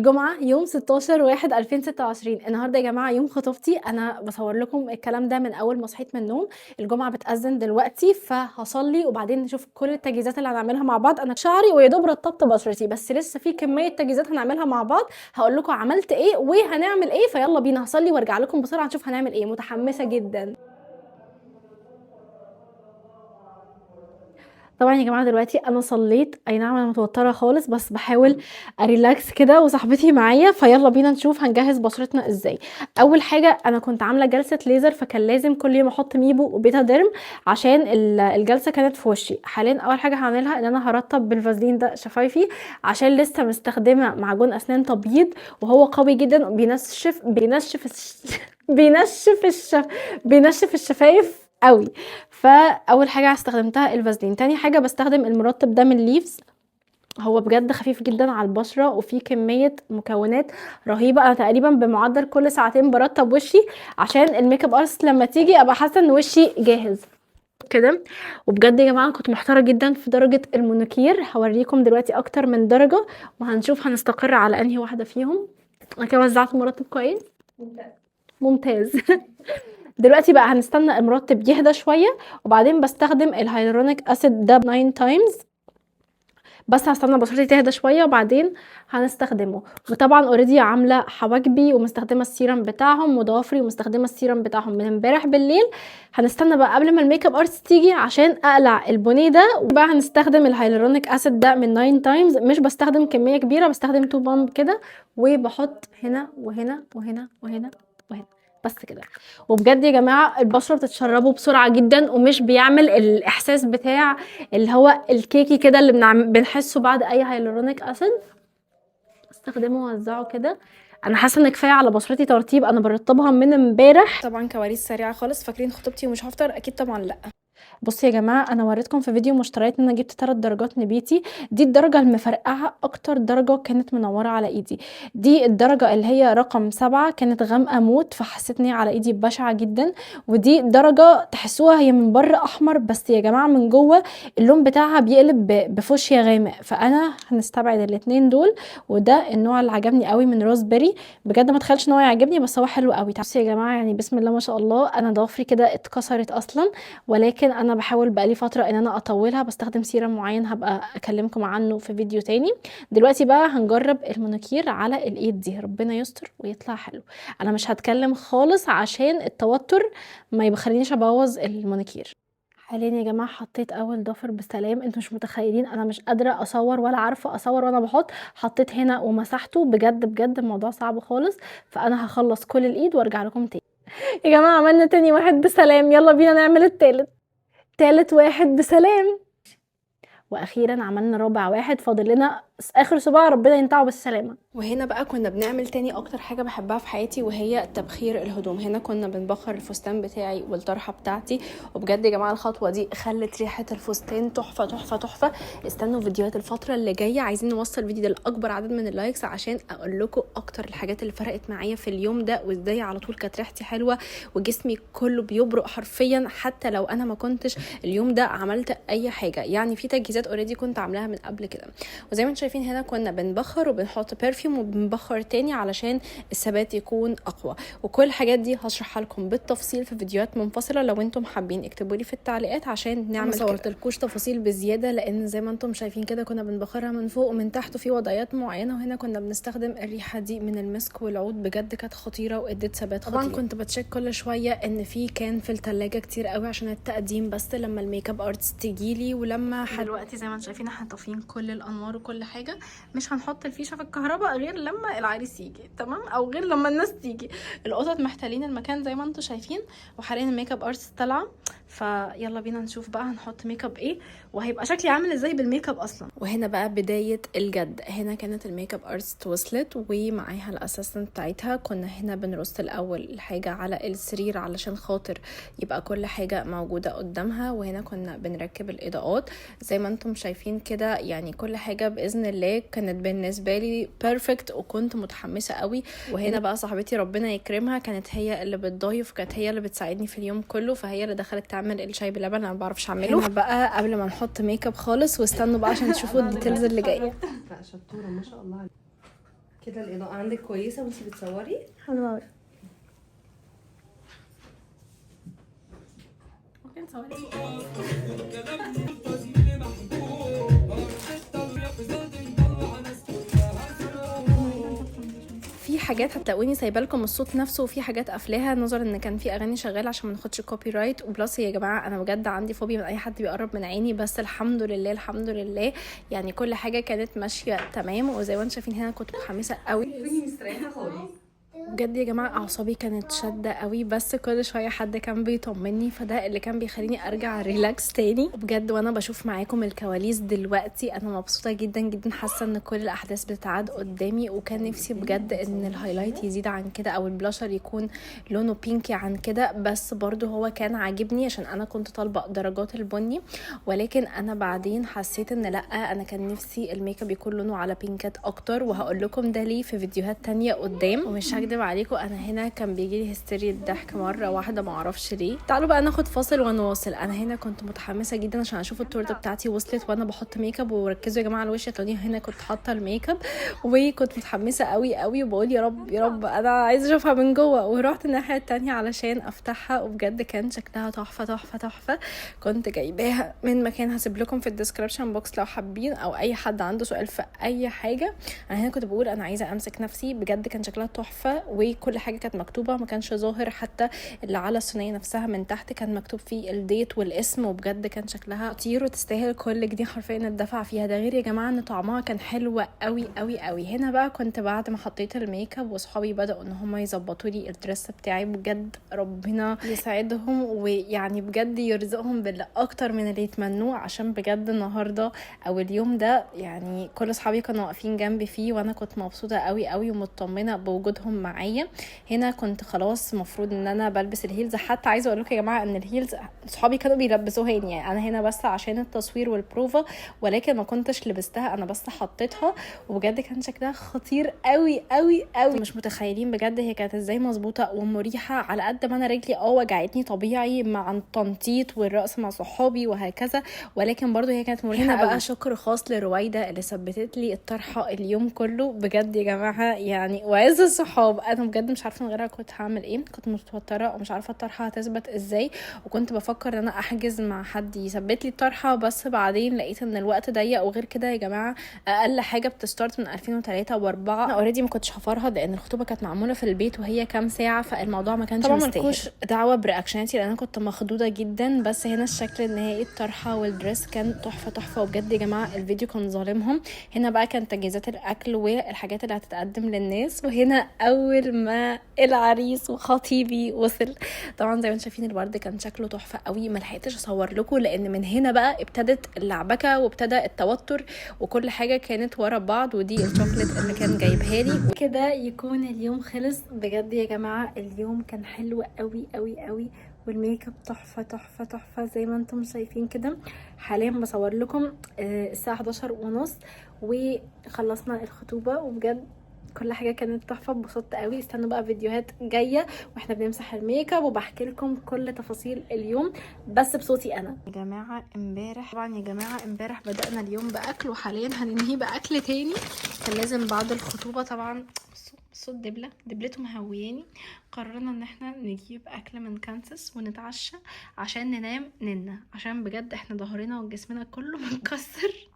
الجمعة يوم 16/1/2026. النهارده يا جماعة يوم خطوبتي، أنا باصور لكم الكلام ده من أول ما صحيت من النوم. الجمعة بتأذن دلوقتي، فهاصلي وبعدين نشوف كل التجهيزات اللي هنعملها مع بعض. أنا شعري ويا دوب رطبت بشرتي، بس لسه في كمية تجهيزات هنعملها مع بعض، هاقول لكم عملت إيه وهنعمل إيه. فيلا بينا هصلي وارجع لكم بسرعة نشوف هنعمل إيه. متحمسة جدا. طبعا يا جماعة دلوقتي انا صليت، اي نعم انا متوترة خالص بس بحاول ا relax كده وصاحبتي معايا. فيلا بينا نشوف هنجهز بشرتنا ازاي. اول حاجة انا كنت عامله جلسه ليزر، فكان لازم كل يوم احط ميبو وبيتاديرم عشان الجلسة كانت في وشي. حاليا اول حاجة هعملها ان انا هرطب بالفازلين ده شفايفي، عشان لسه مستخدمة معجون اسنان تبييض وهو قوي جدا، بينشف بينشف بينشف بينشف الشفايف قوي. فاول حاجة استخدمتها الفازلين. تاني حاجة بستخدم المرطب ده من ليفز، هو بجد خفيف جدا على البشرة وفيه كمية مكونات رهيبة. انا تقريبا بمعدل كل ساعتين برطب وشي عشان ال makeup artist لما تيجي ابقى حاسه ان وشي جاهز كده. وبجد يا جماعة كنت محتارة جدا في درجه المونوكير، هوريكم دلوقتي اكتر من درجه وهنشوف هنستقر على انهي واحدة فيهم. انا كده وزعت المرطب كويس، ممتاز. دلوقتي بقى هنستنى المرطب يهدى شوية، وبعدين بستخدم ال hyaluronic acid ده 9 times، بس هستنى بشرتي تهدى شوية وبعدين هنستخدمه. وطبعا already عامله حواجبي ومستخدمه السيرم بتاعهم، وضوافري ومستخدمه السيرم بتاعهم من امبارح بالليل. هنستنى بقى قبل ما ال makeup artist تيجي عشان اقلع البونيه ده. وبقى هنستخدم ال hyaluronic acid ده من 9 times، مش بستخدم كمية كبيرة، بستخدم 2 pump كده، وبحط هنا وهنا وهنا وهنا وهنا بس كده. وبجد يا جماعة البشرة بتتشربه بسرعة جدا، ومش بيعمل الاحساس بتاع اللي هو ال cakey كده اللي بنحسه بعد اي hyaluronic acid. استخدمه ووزعه كده. انا حاسه ان كفاية على بشرتي ترطيب، انا برطبها من امبارح. طبعا كواليس سريعة خالص، فاكرين خطوبتي ومش هفطر؟ اكيد طبعا لا. بصوا يا جماعة انا وريتكم في فيديو مشتريات ان انا جبت 3 درجات نبيتي. دي الدرجة المفرقعه، اكتر درجه كانت منورة على ايدي. دي الدرجة اللي هي رقم 7، كانت غامقه موت فحسيت ان هي على ايدي بشعة جدا. ودي درجه تحسوها هي من بره احمر، بس يا جماعة من جوه اللون بتاعها بيقلب بفوشيا غامق، فانا هنستبعد الاتنين دول. وده النوع اللي عجبني قوي من روزبيري، بجد ما تخيلش ان هو يعجبني بس هو حلو قوي. بصوا يا جماعة يعني بسم الله ما شاء الله، انا ضوافري كده اتكسرت اصلا، ولكن انا بحاول بقالي فترة ان انا اطولها، بستخدم سيرم معين هبقى اكلمكم عنه في فيديو تاني. دلوقتي بقى هنجرب المونوكير على الايد دي، ربنا يستر ويطلع حلو. انا مش هتكلم خالص عشان التوتر ما يخلينيش ابوظ المونوكير. حاليا يا جماعة حطيت اول ضفر بسلام، انتوا مش متخيلين انا مش قادرة اصور ولا عارفه اصور وانا بحط. حطيت هنا ومسحته، بجد بجد الموضوع صعب خالص. فانا هخلص كل الايد وارجع لكم تاني. يا جماعة عملنا تاني واحد بسلام، يلا بينا نعمل التالت. تالت واحد بسلام، واخيرا عملنا رابع واحد، فاضل لنا اخر صباع، ربنا ينتعه بالسلامة. وهنا بقى كنا بنعمل تاني اكتر حاجة بحبها في حياتي، وهي تبخير الهدوم. هنا كنا بنبخر الفستان بتاعي والطرحه بتاعتي، وبجد يا جماعة الخطوة دي خلت ريحه الفستان تحفة تحفة تحفة. استنوا فيديوهات الفترة اللي جاية، عايزين نوصل الفيديو ده لاكبر عدد من ال likes عشان اقول لكم اكتر الحاجات اللي فرقت معايا في اليوم ده، وازاي على طول كانت ريحتي حلوة وجسمي كله بيبرق حرفيا، حتى لو انا ما كنتش اليوم ده عملت اي حاجة. يعني في تجهيزات already كنت عاملاها من قبل كده. وزي ما انتم شايفين هنا كنا بنبخر وبنحط perfume وبنبخر تاني علشان الثبات يكون اقوى. وكل الحاجات دي هشرحها لكم بالتفصيل في فيديوهات منفصلة، لو انتم حابين اكتبوا لي في التعليقات عشان نعمل ما صورتلكوش تفاصيل بزيادة، لان زي ما انتم شايفين كده كنا بنبخرها من فوق ومن تحت وفي وضعيات معينة. وهنا كنا بنستخدم الريحة دي من المسك والعود، بجد كانت خطيرة وادت ثبات خطير. طبعا كنت بت check كل شوية ان في كان في الثلاجة كتير قوي عشان التقديم، بس لما ال makeup artist تجيلي ولما دلوقتي زي ما انتم شايفين احنا طافيين كل الانوار وكل حاجة، مش هنحط الفيشه في الكهرباء غير لما العريس يجي، تمام، او غير لما الناس تيجي. القطط محتلين المكان زي ما انتم شايفين، وحاليا ال makeup artist طالعه، فيلا بينا نشوف بقى هنحط ميك اب ايه وهيبقى شكلي عامل ازاي بالميك اب اصلا. وهنا بقى بداية الجد، هنا كانت ال makeup artist وصلت ومعاها ال assistant بتاعتها. كنا هنا بنرص الاول الحاجة على السرير علشان خاطر يبقى كل حاجة موجودة قدامها، وهنا كنا بنركب الاضاءات زي ما انتم شايفين كده. يعني كل حاجة باذن الله كانت بالنسبة لي perfect وكنت متحمسة قوي. وهنا بقى صاحبتي ربنا يكرمها كانت هي اللي بتضيف، كانت هي اللي بتساعدني في اليوم كله، فهي اللي دخلت تعمل الشاي بلبن، انا ما بعرفش اعمله. هنا بقى قبل ما نحط ميك اب خالص، واستنوا بقى عشان تشوفوا ال details اللي جاية. لا شطوره ما شاء الله عليك. كده الاضاءة عندك كويسة وانتي بتصوري؟ حلوة أوي. ممكن تصوري؟ في حاجات هتلاقوني سايبه لكم الصوت نفسه، وفي حاجات قافلاها نظرا ان كان في اغاني شغالة عشان ما ناخدش copyright. و plus يا جماعة انا بجد عندي فوبيا من اي حد بيقرب من عيني، بس الحمد لله الحمد لله يعني كل حاجة كانت ماشية تمام. وزي ما انتم شايفين هنا كنت متحمسة قوي كوني مستريحه خالص بجد يا جماعة، اعصابي كانت شاده قوي، بس كل شوية حد كان بيطمني، فده اللي كان بيخليني ارجع relax تاني بجد. وانا بشوف معاكم الكواليس دلوقتي انا مبسوطة جدا جدا، حاسه ان كل الاحداث بتتعاد قدامي، وكان نفسي بجد ان ال highlight يزيد عن كده او البلاشر يكون لونه pinky عن كده، بس برضو هو كان عاجبني عشان انا كنت طالبه درجات البني. ولكن انا بعدين حسيت ان لا، انا كان نفسي الميك اب يكون لونه على بينكات اكتر، وهقول لكم ده ليه في فيديوهات تانية قدام. ومش هكدب عليكم انا هنا كان بيجي لي هستيريا الضحك مرة واحدة ما اعرفش ليه. تعالوا بقى ناخد فاصل ونواصل. انا هنا كنت متحمسة جدا عشان اشوف التورتة بتاعتي وصلت وانا بحط ميك اب، وركزوا يا جماعة على الوش هتلاقوني هنا كنت حاطه الميك اب، وكنت متحمسة قوي قوي وبقول يا رب يا رب انا عايزه اشوفها من جوه. ورحت الناحية التانية علشان افتحها، وبجد كان شكلها تحفة تحفة تحفة. كنت جايباها من مكان هسيب لكم في ال description box لو حابين، او اي حد عنده سؤال في اي حاجة. انا هنا كنت بقول انا عايزه امسك نفسي، بجد كان شكلها تحفة، وكل حاجة كانت مكتوبة، ما كانش ظاهر حتى اللي على الصينية نفسها من تحت كان مكتوب فيه ال date والاسم، وبجد كان شكلها خطير وتستاهل كل جنيه حرفيا اتدفع فيها. ده غير يا جماعة ان طعمها كان حلو قوي قوي قوي. هنا بقى كنت بعد ما حطيت الميك اب وصحابي بداوا ان هم يظبطوا لي ال dress بتاعي، بجد ربنا يسعدهم ويعني بجد يرزقهم باللي اكتر من اللي يتمنوه، عشان بجد النهارده او اليوم ده يعني كل اصحابي كانوا واقفين جنبي فيه، وانا كنت مبسوطة قوي قوي ومطمنه بوجودهم معايا. هنا كنت خلاص مفروض ان انا بلبس ال heels، حتى عايزه اقول لكم يا جماعة ان ال heels صحابي كانوا بيلبسوها لي، يعني انا هنا بس عشان التصوير والبروفا، ولكن ما كنتش لبستها، انا بس حطيتها، وبجد كان شكلها خطير قوي قوي قوي. مش متخيلين بجد هي كانت ازاي مظبوطة ومريحه، على قد ما انا رجلي وجعتني طبيعي مع التنطيط والرقص مع صحابي وهكذا، ولكن برضو هي كانت مريحه. هنا بقى شكر خاص لرويده اللي ثبتت لي الطرحة اليوم كله، بجد يا جماعة يعني وعز الصحاب، انا بجد مش عارفه من غيرها كنت هعمل ايه. كنت متوترة ومش عارفه الطرحة هتثبت ازاي، وكنت بفكر ان انا احجز مع حد يثبت لي الطرحة، بس بعدين لقيت ان الوقت ضيق. وغير كده يا جماعة اقل حاجة بت start من 2003 و4، انا already ما كنتش هفرهد لان الخطوبة كانت معمولة في البيت وهي كام ساعة، فالموضوع ما كانش طبعا مستاهل. ملكوش دعوه ب reaction اتي لان انا كنت مخضوضه جدا، بس هنا الشكل النهائي الطرحة وال dress كان تحفة تحفة، وبجد يا جماعة الفيديو كان ظالمهم. هنا بقى كان تجهيزات الاكل والحاجات اللي هتتقدم للناس، وهنا اول ما العريس وخطيبي وصل، طبعا زي ما انتم شايفين الورد كان شكله تحفة قوي. ما لحقتش اصور لكم لان من هنا بقى ابتدت اللعبكه وابتدى التوتر وكل حاجة كانت ورا بعض. ودي الشوكليت اللي كان جايبها لي. كده يكون اليوم خلص. بجد يا جماعة اليوم كان حلو قوي قوي قوي، والميك اب تحفة تحفة تحفة زي ما انتم شايفين كده. حاليا بصور لكم الساعة 11:30 وخلصنا الخطوبة، وبجد كل حاجة كانت تحفة، اتبسطت قوي. استنوا بقى فيديوهات جاية واحنا بنمسح الميك اب وبحكي لكم كل تفاصيل اليوم بس بصوتي انا. يا جماعة امبارح طبعا يا جماعة امبارح بدأنا اليوم باكل، وحاليا هننهيه باكل تاني. كان لازم بعد الخطوبة طبعا صوت دبله دبلته مهوياني، قررنا ان احنا نجيب اكل من كانساس ونتعشى عشان ننام ننا، عشان بجد احنا ظهرنا وجسمنا كله متكسر.